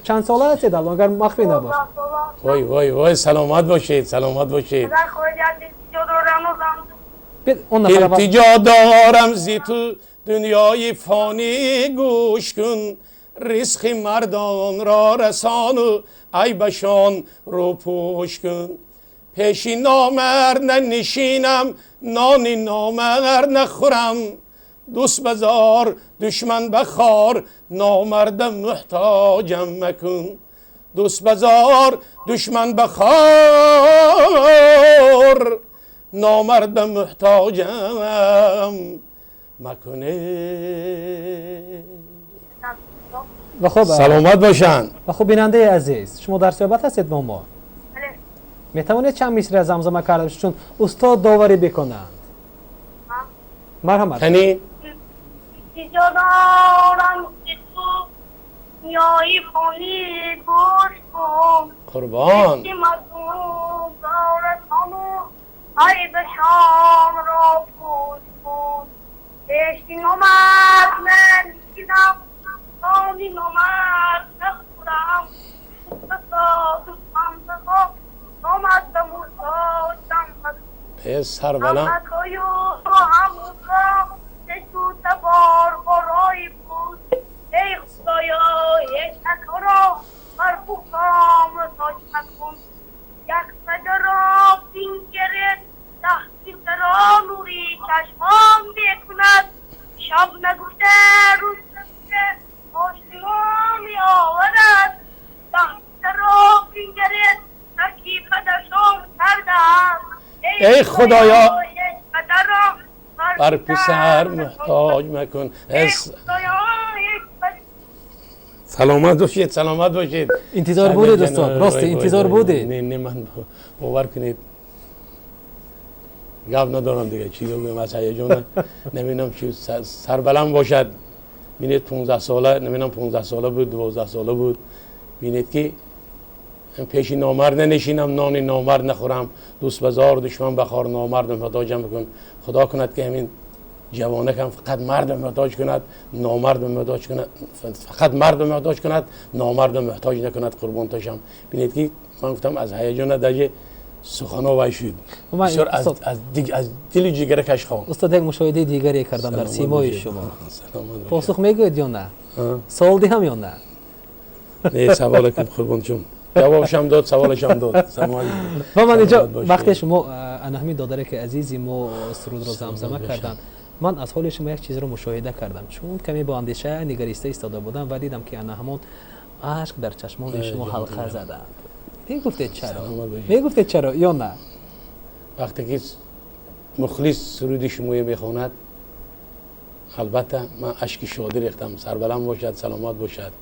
Чанд сола ҳастед алон, агар махфӣ набошад? Вой, вой, вой, саломат бошед, саломат бошед. Илтиҷо дорам зи ту, дунёи фонӣ, гӯш кун, ризқи мардонро расону айбашон рӯпӯш кун. Пеши номард нанишинам, нони номард нахӯрам, дӯст базор, душман бахор, номардам муҳтоҷам макун. Дӯст базор, душман бахор, номардам муҳтоҷам макун. Ва хуб, саломат бошанд. Ва хуб, бинандаи азиз, шумо дар суҳбат ҳастед бо мо. Метавонед чанд мисра замзама карда, чун устод доварӣ бикунанд? Марҳамат. Кани. Илтиҷо дорам зи ту, дунёи фонӣ, гӯш кун, қурбон, ризқи мардумро расону айбашонро пӯш кун. Пеши номард нанишинам, нони номард нахӯрам, душман бахор, номард муҳтоҷам макун. Э, сарбаланд. Ҳамакою ҳамро бор барои буд. Эй Худоё, ҳеҷ акро бар пухтам тоҷ макун. Як падаро бингеред, таҳсилгаро нури чашмон мекунад. Шаб нагуфта, рӯз нагуфта, ошино меоварад. Таҳсилгаро бингаред, тарки падаршон кардааст. Эй Худоё, ҳеҷ падарро бар писар муҳтоҷ макун. Эй Худоё, ҳеҷ Саломат бошед, саломат бошед. Интизор будед, устод? Рости, интизор будед? Не, не, ман, бовар кунед, гап надорам дига, чӣ гӯям, аз ҳаяҷон намедонам чӣ. Сарбаланд бошад. Бинед, 15 сола, намедонам, 15 сола буд, 12 сола буд. Бинед ки пеши номард нанишинам, нони номард нахӯрам, дӯст базор, душман бахор, номард муҳтоҷам бикун. Худо кунад ки ҳамин ҷавонакам фақат мард муҳтоҷ кунад, номард муҳтоҷ кунад, фақат мард муҳтоҷ кунад, номард муҳтоҷ накунад. Қурбон тошам. Бинед ки ман гуфтам, аз ҳаяҷона даже сухано вай шуд. Бисёр аз дили ҷигаракаш хон. Устод, як мушоҳидаи дигаре кардам дар симои шумо. Посух мегӯед ё на? Савол диҳам ё на? Не, саволе кун, қурбончум. Ҷавобшам дод, саволашам дод. Ва ман инҷо вақте шумо ана ҳамин додаре ки азизи мо сурудро замзама карданд, ман аз ҳоли шумо як чизро мушоҳида кардам, чун каме бо андеша нигариста истода будам ва дидам, ки ана ҳамон ашк дар чашмони шумо ҳалқа заданд. Мегуфтед чаро? Мегуфтед чаро ё на? Вақте ки мухлис суруди шумоя мехонад, албатта ман ашки шодӣ рехтам. Сарбаланд бошад, саломат бошад.